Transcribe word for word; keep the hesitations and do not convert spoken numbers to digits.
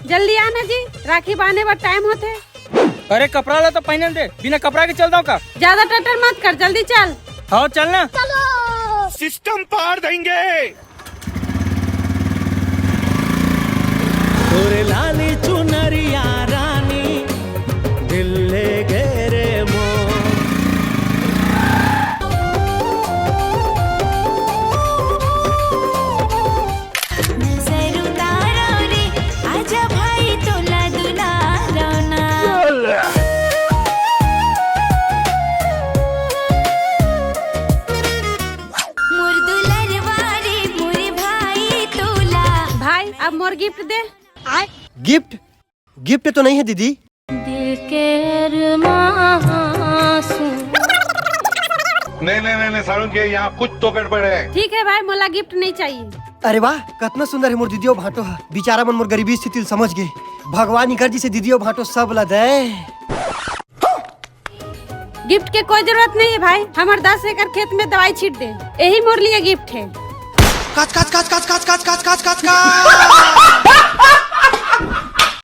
जल्दी आना जी, राखी बांधे बर टाइम होथे। अरे कपड़ा ला तो पहनन दे, बिना कपड़ा के चल दो का? ज्यादा टटर मत कर, जल्दी चल। हाँ चल ना। सिस्टम पार देंगे। तोरे लाली चुनरिया रानी दिल ले गे रे मोर। नजर उतारो रे, आजा भाई तोला दुलारो ना। मोर दुलरवा रे, मोर भाई तोला। भाई, अब मोर गिफ्ट दे। गिफ्ट? गिफ्ट तो नहीं है दीदी। दिल के अरमां सु। नहीं नहीं नहीं नहीं सारुण के यहाँ कुछ तो गड़बड़ है। ठीक है भाई, मोला गिफ्ट नहीं चाहिए। अरे वाह, कतना सुंदर है मोर दीदी अउ भांटो हा। बेचारा मन मोर गरीबी स्थिति ल समझ गे। भगवान इकर जइसे दीदी अउ भांटो सब ला दे। गिफ्ट के कोई जरूरत नहीं है भाई, हमर दस एकड़ खेत में दवाई छीट दे, यही मोर लिए गिफ्ट है। कच कच कच कच कच कच कच कच कच कच।